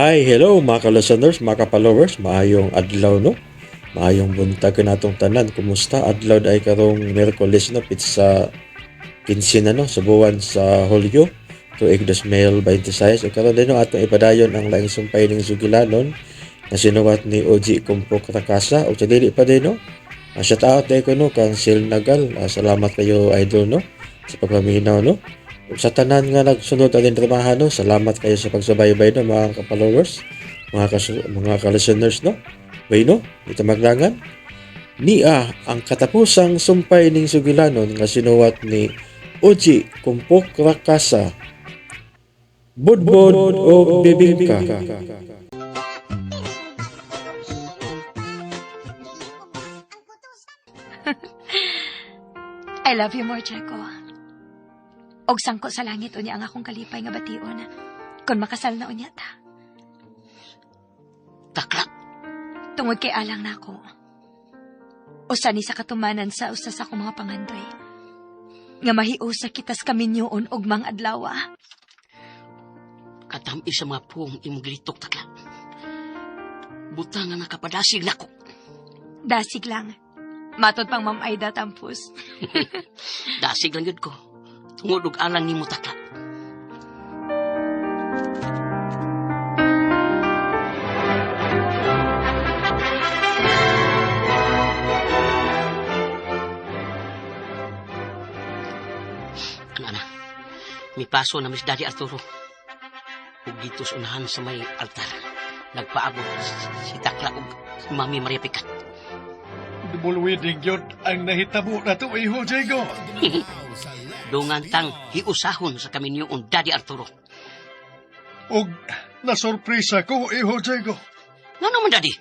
Hi, hello mga ka-listeners, mga ka-followers, maayong adlaw, no? Maayong buntag natong tanan. Kumusta? Adlaw ay karong Miyerkules, no, pitsa 15 na, no, sa buwan sa Hulyo tuig 2026. O karon din, no, atong ipadayon ang laing sumpay ning sugilanon na sinuwat ni Ogie Kumpok Rakasa. O sa dili pa din, no, shout out day ko, no, kang Sil Nagal. Salamat kayo, idol, no, sa pagpaminaw, no. Ug sa tanan nga nagsunod aning dramahan, no, salamat kayo sa pagsubaybay, no, mga ka-followers, mga ka-listeners, no. Bueno, ito maglangan. Nia ang katapusang sumpay ning sugilanon nga sinuwat ni Ogie Kumpok Rakasa. Budbod o Bibingka. I love you more, Jeko. Og sangko sa langit unya ang akong kalipay nga bation. Kung makasal na unya ta. Takla. Tungod kay alang nako. Usa ni sa katumanan sa usa sa akong mga pangandoy. Nga mahiusa kitas kaminyoon og mang adlaw. Katami sa mga puong imong gilitok, takla. Buta nga nakapadasig nako. Dasig lang. Matod pang Ma'am Aida Tampus. Dasig lang yun ko. Tungod og alang nimo, takla. Ana, ana. Mipaso na Miss Daddy Arturo. Ug dito sa unahan sa may altar. Nagpaabot si Takla ug si Mami Maria Picat. Double wedding yun ang nahitabo na to, iho, Diego. Dungan tang hiusahon sa kaminyoon Daddy Arturo. Og nasurpresa ko, iho, Diego. Nga naman, Daddy?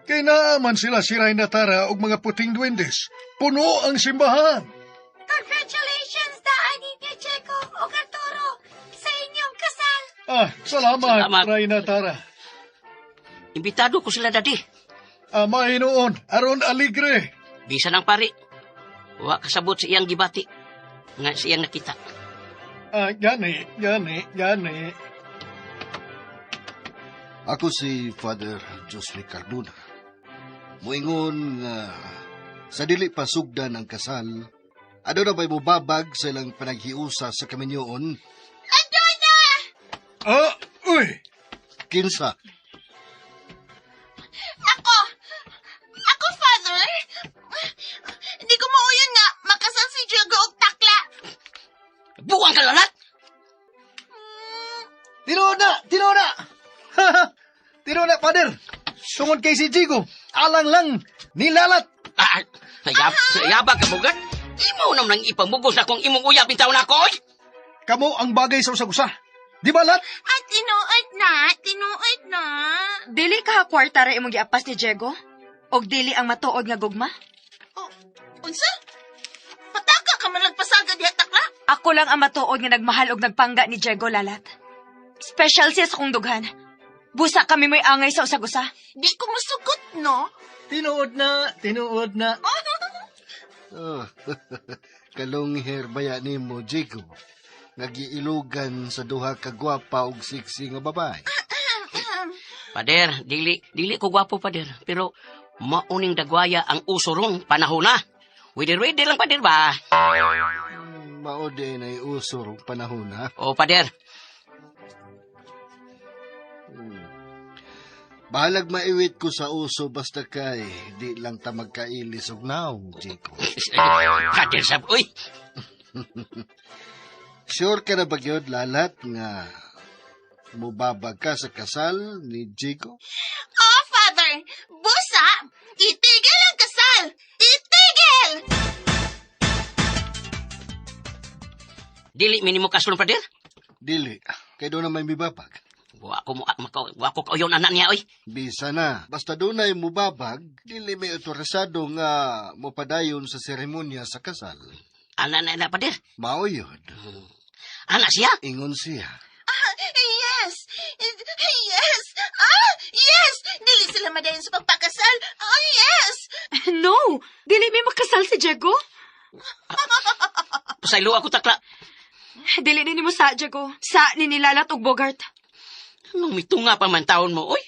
Kay naaman sila si Reyna Tara og mga puting duwendes. Puno ang simbahan. Congratulations daan ninyo, Jeko ug Arturo, sa inyong kasal. Ah, salamat, Salamat. Reyna Tara. Imbitado ko sila, Daddy. Ama hinuon, aron aligre. Bisa ng pari. Wa kasabot sa iyang gibati. Nga sa iyang nakita. Ah, gani, gani, gani. Ako si Father Josue Cardona. Moingon nga sa dili pa sugdan ang kasal, aduna ba'y mubabag sa ilang panaghiusa sa kaminyoon? Ah, uy! Kinsa? Ako! Ako, Father! Hindi ko mauyon nga makasal si Diego og takla. Buwang ka lalat! Tinuod na! Tinuod na! Tinuod na, Father! Tungod kay si Jigo, alang lang, nilalat! Ah, nayabag ka bugat. Imo naman ang ipamugos na kung imong uyab bitaw na ako, oy! Kamo ang bagay sa usag-usa. Di ba, Lat? At tinuod na, tinuod na. Dili ka kwarta ra imong giapas ni Diego? Og dili ang matuod nga gugma? Oh, unsa? Pataka ka man nagpasaga diha takla? Ako lang ang matuod nga nagmahal og nagpangga ni Diego, Lalat. Special siya sa kong dughan. Busa kami mo'y angay sa usag-usa. Di ko musugot, no? Tinuod na, tinuod na. Oh, kalungher baya nimo, Jigo? Nagiilugan sa duha ka gwapa og sexy nga babae. Pader, dili ko gwapo, pader. Pero mauning dagwaya ang uso rong panahon na. Ready lang, pader ba? Mao din ay uso rong panahon, ha? O, pader. Bahalag maiwit ko sa uso basta kay di lang ta magkailis og naong, Jigo. Pader sab, uy. Sure ka na ba gyud, Lalat, nga mubabag ka sa kasal ni Jigo? Oh, Father! Busa! Itigil ang kasal! Itigil! Dili minimo kasulong, pader? Dili. Kay doon na may mibabag. Wa ko mo maka, wa ko kauyon anak niya, oy. Bisa na. Basta dunay mubabag, dili may otorisado nga mopadayon sa seremonya sa kasal. Ana na na, pader. Mao yun. Ana siya. Ingon siya. Ah, yes! Yes! Ah, yes! Dili sila madayon sa pagpakasal. Oh, yes! No! Dili may makasal si Diego? Pasaylo ako, takla. Dili ni mo sa Diego. Sa ni nilalat og Bogart. Anong mitunga pa man taon mo, oy?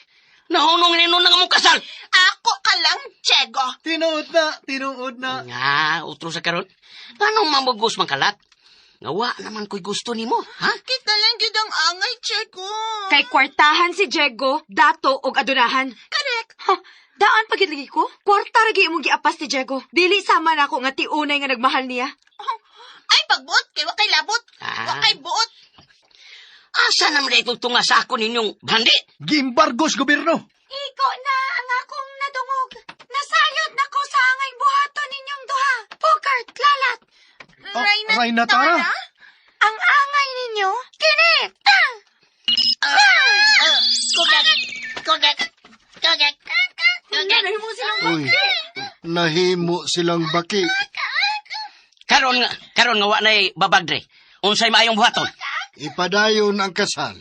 Nahunong ni nung nga mong kasal. Ako ka lang, Diego. Tinuod na, tinuod na. Nga, utro sa karon. Anong mamugos man kalat? Nga wa naman ko'y gusto nimo, ha? Kita lang gyud ang angay, Diego. Kay kwartahan si Diego, dato og adunahan. Correct. Ha, daan pagid lagi ko. Kwarta ra gyud imong giapas ni Diego. Dili sama nako nga tiunay nga nagmahal niya. Ay, pagbuot. Kay wa kay labot. Ah. Wa kay buot. Asa naman na itong tunga sa ako ninyong bandi? Giimbargos gobyerno. Iko na ang akong nadungog. Nasayod na ko sa angay buhaton ninyong duha. Bogart, Lalat. Oh, Reyna Tara. Ang angay ninyo, kini. Ah! Kugak. Kugak. Kugak. Nahimo silang Uy, nahimo silang baki. Karon nga wa na'y babagdre. Unsay maayong buhaton? Ipadayon ang kasal.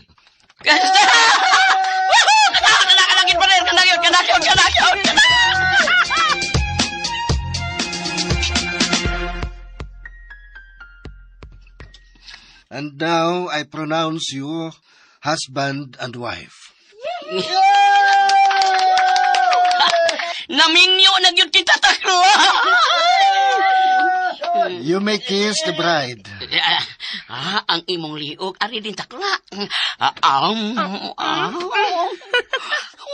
Woohoo! Kana kana pa rin, kana yun, kana yun, kana yun, kana. And now I pronounce you husband and wife. Naminyo na gyud kita taklo. You may kiss the bride. Ah, ang imong liog ari din takla. Ah,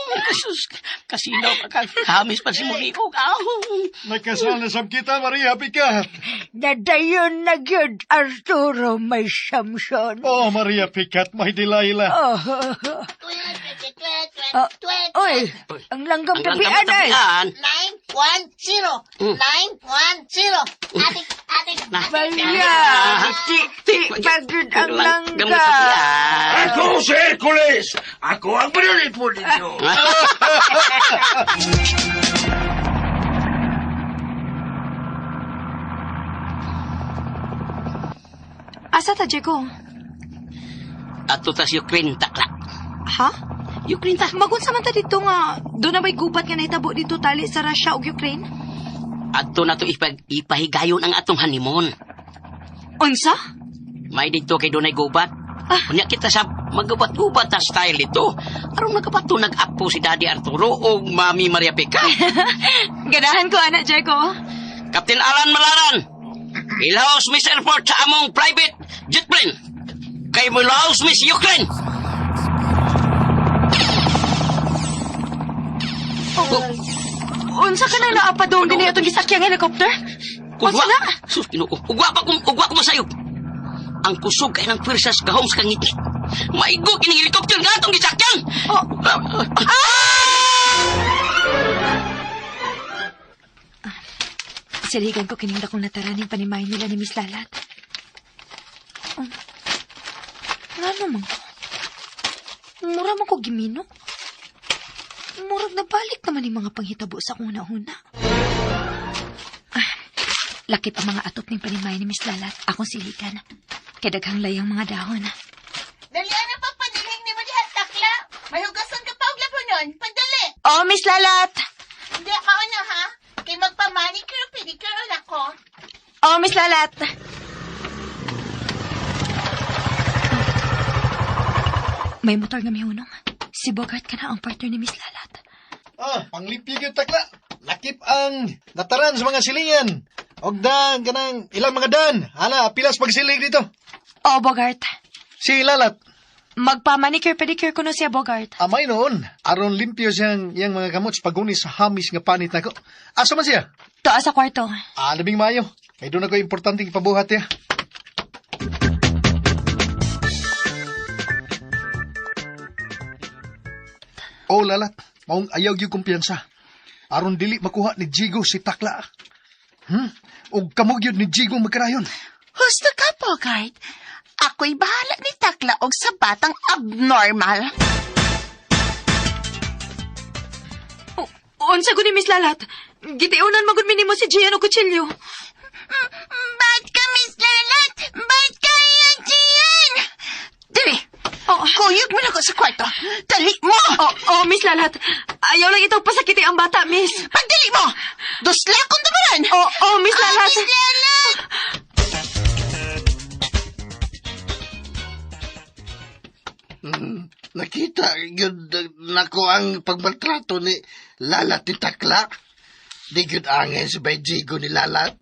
Oh, Jesus, kasino ka kamis pa si mong liog. Ah. Nagkasal na sab kita, Maria Picat. Nadayon na gyud Arturo may Samson. Oh, Maria Picat, may Delilah. Oh. Ah, oy, ang langgam Ang langgam tabian ay. tabian. 910. 910. Atik, atik. Na. Baya, ti ti pagud ang Langgam langga. tabian. Ako si Hercules! Ako ang mananipon ninyo! Asa ta, Diego? Ato tas Ukraine takla. Ha? Ukraine ta. Magunsa man ta dito nga doon na may gubat nga nahitabo dito tali sa Russia ug Ukraine? Adto na to ipahigayon ang atong honeymoon. Unsa? May dito kay dunay gubat. Unya kita sa magubat-gubat ta style ito. Aron nagapato nag-apo si Daddy Arturo o Mami Maria Pica. Ganahan ko ana, Diego. Captain Alan Malaran, ilaos Miss Airport sa among private jet plane. Kay mulaos Miss Ukraine. Unsa ka nang naapadong dinhi atong gisakyang helicopter? Kugwa, Unsa na? sus Ginoo, ugwa pa kung ugwa ko masayop. Ang kusog kay ng pwersas gahom sa kangiti. Maigo kining helicopter nga atong gisakyan. Oh. Siligan ko kining dakong nataraning panimay nila ni Miss Lalat. Oh. Ngano man ko? Mura man ko gimino. Murag nabalik naman yung mga panghitabo sa akong una-una. Ah, lakip ang mga atop ng panimay ni Miss Lalat. Akong siligan. Kay daghang layang mga dahon. Dali na pagpadilhing ni mo diha, takla. May hugasan ka pa og labunon. Pandali. Oh, Miss Lalat! Hindi ka na ha. Kay magpa-manicure, pedicure na ako. Oh, Miss Lalat! May motor nga mihunong. Si Bogart ka na ang partner ni Miss Lalat. Ah, panglimpyo gyud takla. Lakip ang nataran sa mga silingan. Og dan kanang ilang mga dan. Hala, pilas pagsilig dito. Oh, Bogart. Si Lalat, Magpa-manicure pedicure kuno siya, Bogart. amay noon. Aron limpyo siyang iyang mga kamot sa pagunis sa hamis nga panit nako. Asa man siya? Toa sa kwarto. Ah, labing maayo. Kay doon ako importanteng ipabuhat ya. Oh, Lalat, maong ayaw gyud kumpiyansa. Aron dili makuha ni Jigo si Takla. Og kamo gyud ni Jigo magkarayon. Husto ka, Bogart. Ako'y bahala ni Takla og sa batang abnormal. Oh, unsa gud ni Miss Lalat? Gitiunan magud minimo si Gian og kutsilyo. Ba't ka, Miss Lalat? Ba't ka yan, Gian? Dili, Oh, kuyog mo na ko sa kwarto. Dali mo! oh, oh, Miss Lalat. Ayaw lang itong pasakiti ang bata, Miss. Pagdali mo! Dusla kong dumaran! Oh, oh, Miss Ah, Lalat. Miss Lalat! Nakita yun nako ang pagmaltrato ni Lalat ni Takla. Di gyud angay si Bay Jigo ni Lalat.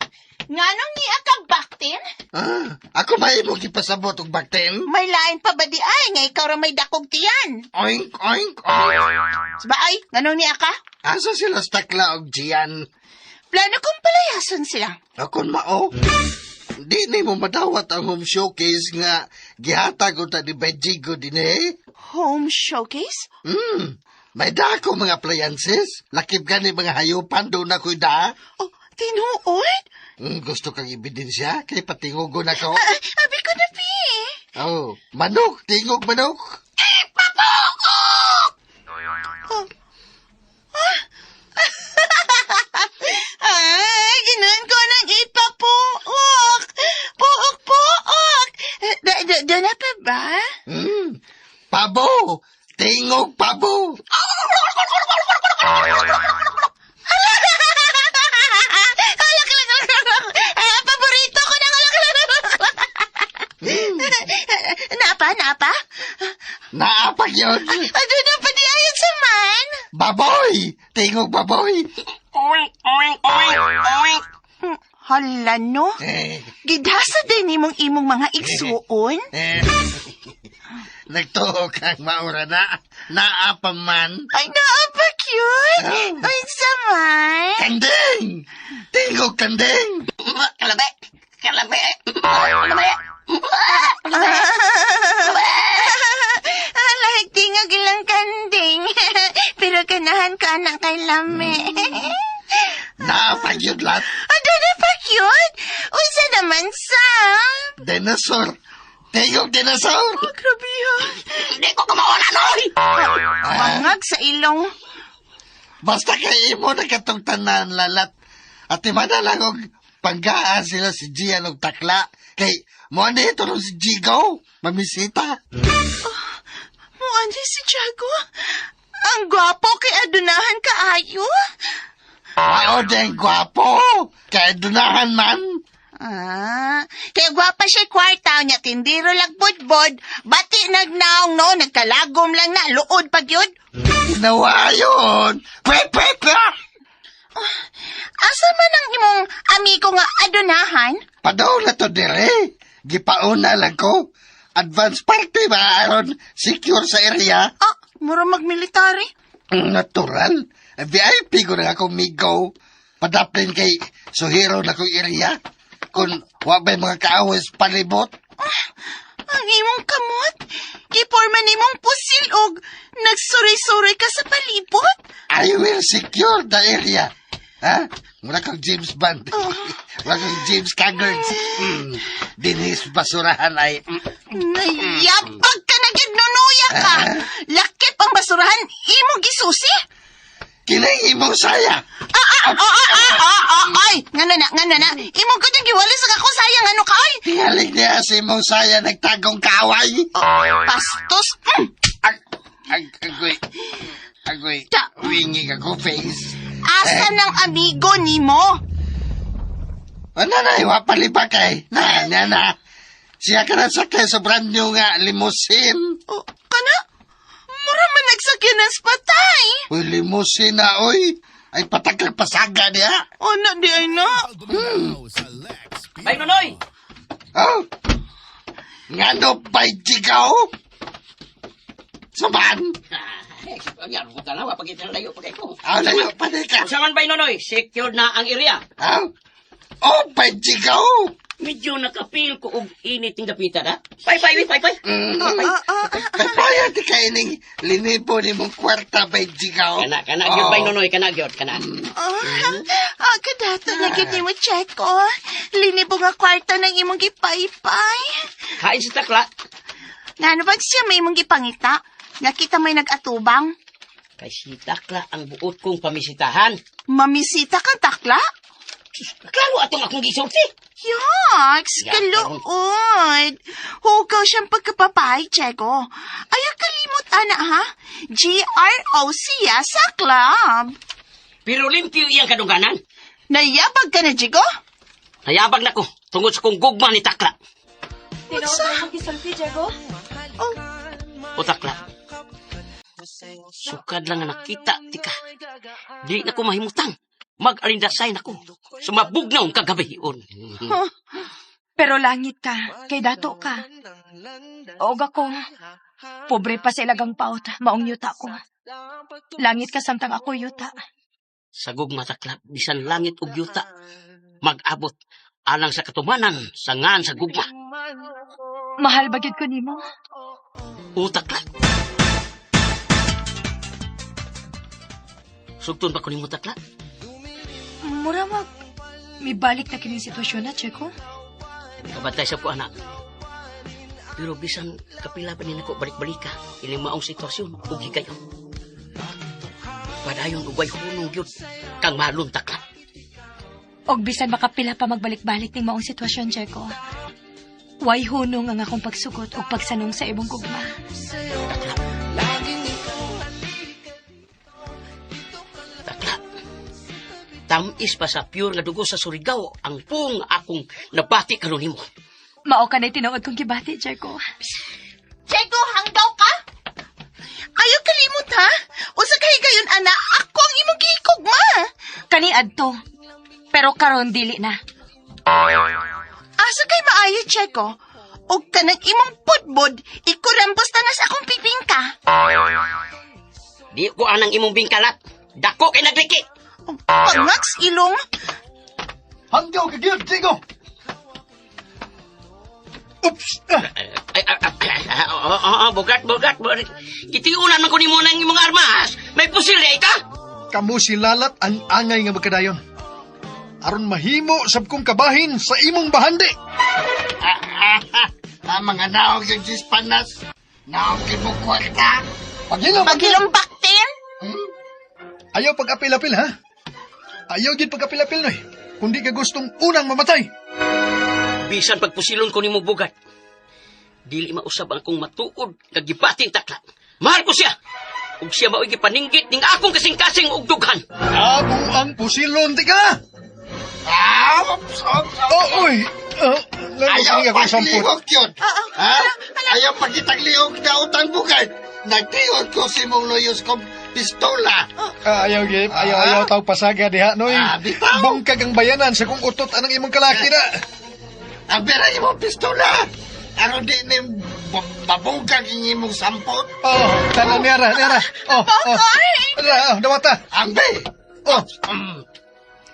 Nganong niya ka baktin? Ah, ako may mo gipasabot og baktin. May lain pa ba di ay nga ikaw ra may dakog tiyan? Oink, oink, oink. Ba ay, nganong niya ka? Asa sila sa Takla og Gian? Plano kong palayason sila. Akon mao. Di ni mo madawat ang home showcase nga gihatag unta ni Bay Jigo dinhi. Home showcase? May dako mga appliances. Lakip gani mga hayupan doon na ko'y da. Oh, tinuod? Gusto kang ebidensya? Kay patingugo na ko. Ah, abi ko na, pi. Oh, manok, tingog manok. Oh. Ah. Ay, ginan ko ng ipapuok. Puok, puok. Da na pa ba? Pabo, tingog pabo. Alak, alak, alak, alak. Ah, paborito ko ng alak, alak, alak. Napa, napa? Naapag yun. Ano na pa di ayon sa man? Baboy, tingog baboy. Oink, oink, oink, oink. Hala no? Eh, Gidasa din imong imong mga igsuon? eh. Nagtuo kang maura na. Naapa man. Ay, naapa cute! Ah. Ay, sa man? Kanding! Tingog kanding! Kalabi, kalabi, kalabi. Ah, lahig tingog ilang kanding. Pero ganahan ka na kay lami. Naapag yun lahat. Ano na pa cute? Unsa naman sa? Dinosaur. Tingog dinosaur. Oh, grabe ha. Hindi ko kumawala, noy! Bangag sa ilong. Basta kay imo na katong tanan lalat. At imana lang og panggaa sila si Gian og Takla. Kay mo ano ito nung si Jigo. Mamisita. Muan si Jago. Ang gwapo kay adunahan kaayo. Mao din gwapo. Kay dunahan man. Ah, kay gwapa siya kwarta niya tindiro lag budbod, bati nagnaong no, nagkalagom lang na luod pag yun. Ginawa yun. Pwe, pwe, pwe. Asa man ang imong amigo nga adunahan? Padaw na to dire. Gipauna lang ko. Advance party ba aron secure sa area? Ah, mura magmilitary. Natural. VIP ko na akong migo. Padaplin kay suhiro na kong area. Kung wa ba'y mga kaawis palibot. Ang imong kamot, giporma nimong pusil og nagsuroy-suroy ka sa palibot. I will secure the area. Ha? Mura kang James Bond. Mura kang James Cagney. Dinis basurahan ay... Nayabag ka na gyud nunuya ka. Lakip ang basurahan imong gisusi. Kining imong saya. Ah, ah, ah, ah, ah, ah, ay, ngano na, ngano na. Imong ko giwali sa kako sayang ano ka ay. Tingalig niya si imong saya nagtagong kaaway. Bastos. Ag, ag, agoy. Agoy. Ta- Wingi ka ko face. Asa ng amigo nimo? Ano na, iwapalipa kay. Na, na, na. Siya ka na sakay sa brand new nga limousine. Oh, kana? Mura man nagsakyan ng spatay. Uy, limousine na, oy. Ay, patakal pasaga niya. Oh, na di ay na. Bay, Nonoy! Oh? Ngano ba'y jigaw? Saman? Yan, kung tanawa, pag layo pag ko. Ah, layo pa di ka. Unsa man, Bay Nonoy, secured na ang area. Ah? Oh, ba'y jigaw? Medyo nakapil ko og init ng dapita na. Pay, pay, pay, pay. Kay paya di ka ining linibo ni mong kwarta ba'y jigaw? Kana, kana, gyud, Bay Nonoy, kana, gyud, kana. Ah, kadato na gyud nimo Checo. Linibo nga kwarta ng imong gipaypay. Kain sa takla. Ngano ba siya may imong gipangita? Nakita may nag-atubang? Kay si takla ang buot kong pamisitahan. Mamisita kang takla? Klaro atong akong gisulti. Yaks, Ya, kaluod. Hugaw siyang pagkapapay, Checo. Ayaw kalimot, ana, ha? G-R-O siya sa club. Pero limpyo iyang kadungganan. Nayabag ka na, Jigo? Nayabag na ko tungod sa kong gugma ni takla. Tinuod na imong gisulti, Jago? Oh, O takla, Sukad lang nga nakita, tika. Di na ko mahimutang. Mag-arindasay na ko. Sumabugnaw ang kagabion. Pero langit ka, kay dato ka. Og ako, pobre pa sa ilagang paot, maong yuta ko. Langit ka samtang ako yuta. Sa gugma, takla, bisan langit ug yuta, mag-abot alang sa katumanan sa ngan sa gugma. Mahal ba gyud ko nimo? O takla. Sugton ba ko nimo, takla? Mura mag mibalik na kining sitwasyon na, Checo. Kabantay sa ko, anak. Pero bisan kapila pa ni nako balik-balika, ining maong sitwasyon ug higayon. Padayon ug way hunong gyud kang mahalon, takla. Og bisan makapila pa magbalik-balik ning maong sitwasyon, Checo. Way hunong ang akong pagsugot og pagsanong sa imong gugma. Takla. Takla. Tamis pa sa pure nga dugo sa Surigao ang pung akong nabati karon nimo. Mao ka na'y tinuod kong gibati, Checo. Checo, hanggaw ka? Ayaw kalimot ha? Usa kay gayon ana, ako ang imong gihikugma. Kani adto. Pero karon dili na. Asa kay maayo, Checo? Og kanang imong pudbod, ikurembos na nga sa akong pipingka. Di ko anang imong bingkalat. Dako kay nagliki. Pangaks ilong. Hanggaw ka gyud, Jigo! Oops! Ah, Ay, ay, ay, ay, oh, oh, oh, bugat, bugat, bugat. Gitiunan man ko nimo ng imong armas. May pusil ay ka. Kamo si Lalat ang angay nga magkadayon. Aron mahimo sab kong kabahin sa imong bahandi. Ah, mga naog yung sispanas. Naog yung mo kwarta. Paghilom, Paghilom baktin. Ayaw pag-apil-apil, ha? Ayaw gid pag-apil-apil, noy. Kundi ka gustong unang mamatay. Bisan pagpusilon ko nimo, bugat. Dili mausab ang akong matuod nga gibating takla. Mahal ko siya. Ug siya mao'y gipaninggit ning akong kasing-kasing og dughan. Amo ang pusilon, di ka! Ah, ops, ops, ops. Oh, uy! Ayaw Ayaw akong sampot. paglihok yun. Ha? Ayaw pagkitaglihok na utang bukay. Nagtiod ko si mong luyos kong pistola. Ah, ayaw, gip. Ayaw, ayaw tao pasaga diha, noy. Ah, bitaw. Bungkag ang bayanan sa kong utot anang imong kalaki na. Ang pera imong pistola. Aron di ni mabungkag ang imong sampot. Oh, tala niara, niara. Oh, oh. Ala, oh, dawata. Ambe. Oh,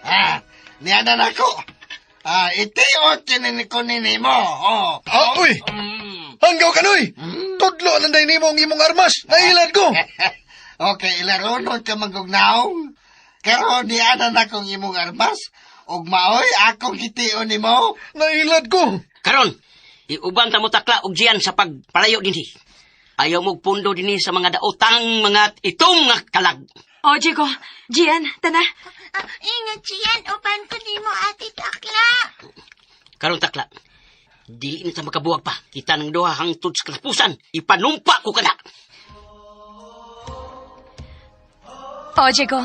Ah, niya na nako. Ah, itiot kini ko nini mo. Oh. oh, uy. Hanggaw ka, noy. Tudlo lang day nimo ang imong armas. Nailad ko. Okay, ilaronon ka manggugnaong. Karon niya na nakong imong armas. Ug maoy akong gitiyon nimo. Nailad ko. Karon, iuban ta mo takla og Gian sa pagpalayo dinhi. Ayaw mo pundo dinhi sa mga daotang mga itom nga kalag. O, Chico. Gian, tana. Ah, ingat, Gian. Uban ko nimo, Ate Takla. Karon takla, dili na ta makabuwag pa. Kita ng duha hangtod sa katapusan. Ipanumpa ko kana. O, Chico.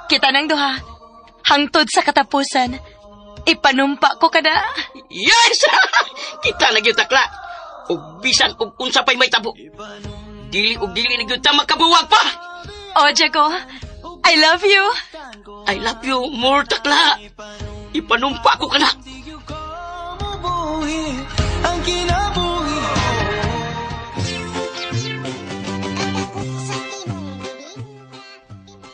Kita ng duha. Hangtod sa katapusan. Ipanumpa ko kada. Yes! Kita na gyud takla. Ug bisan og unsa pay may tabo. Dili og dili na gyud ta makabuwag pa. O, Chico. I love you. I love you more takla. Ipanumpa ko kana.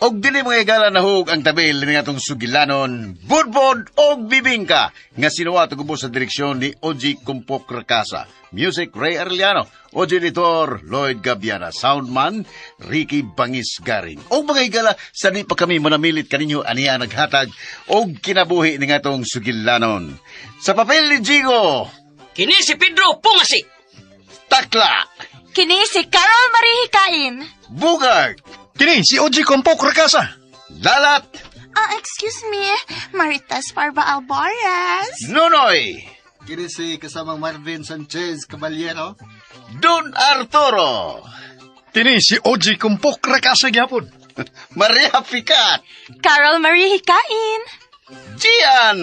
Og dili mga higala nahug ang tabil ni atong sugilanon, Budbod og Bibingka, nga sinuwat og ubos sa direksyon ni Oji Kumpok Rakasa. Music Ray Arellano, Oji Editor Lloyd Gabiana, Soundman Ricky Bangis Garing. Og mga higala, sa di pa kami manamilit kaninyo aniya naghatag og kinabuhi ni atong sugilanon. Sa papel ni Jigo, Kini si Pedro Pungasi. Takla, Kini si Carol Marie Hikain. Bugag, Kini, si Oji Kompok Rakasa. Dalat, Ah, excuse me. Marites Parva Alvarez. Nunoy, Kini si kasamang Marvin Sanchez Caballero. Don Arturo, Kini si Oji Kompok Rakasa gyapon. Maria Picat, Carol Marie Hikain. Gian,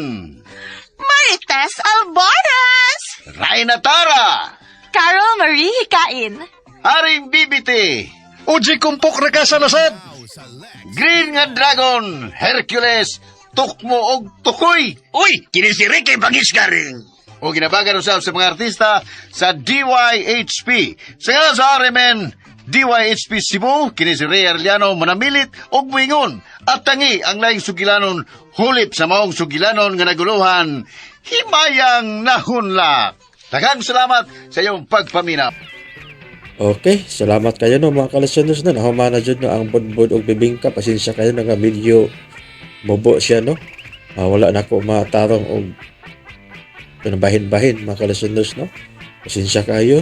Marites Alvarez. Raina Tara, Carol Marie Hikain. Haring Bibiti, Oji Kumpok Rakasa na sad. Green nga Dragon, Hercules, Tukmo og Tukoy. Uy, kini si Ricky Pangisgaring. O ginabagan usab sa mga artista sa DYHP. Sa ngalan sa RMN, DYHP Cebu, kini si Ray Arellano manamilit og muingon at tangi ang laing sugilanon hulip sa maong sugilanon nga naguluhan, Himayang Nahunlak. Daghang salamat sa iyong pagpamina. Okay, salamat kayo no mga ka-listeners no. Nahuma na jud no ang Budbud og Bibingka. Pasensya kayo na nga medyo mubo siya no. Ah, wala na ko matarong og pinabahin-bahin mga ka-listeners no. Pasensya kayo.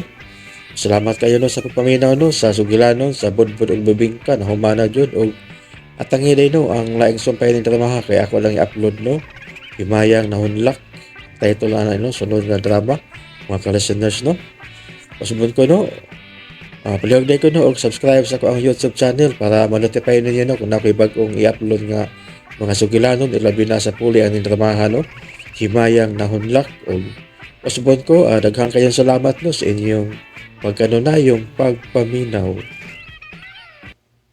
Salamat kayo no sa pagpaminaw no sa sugilanon sa Budbud og Bibingka. Nahuma na jud og atangi day no ang laing sumpay ning drama kay ako lang i-upload no. Himayang Nahunlak. Title na no sunod nga drama mga ka-listeners no. Pasubon ko no. Palihog ko no og subscribe sa akoang YouTube channel para ma-notify ninyo no kung ako'y bag-ong i-upload nga mga sugilanon ilabi na sa puli ang dramahan no Himayang Nahunlak. Og pasubon ko, daghang kayong salamat no sa inyong pagkanunayong pagpaminaw.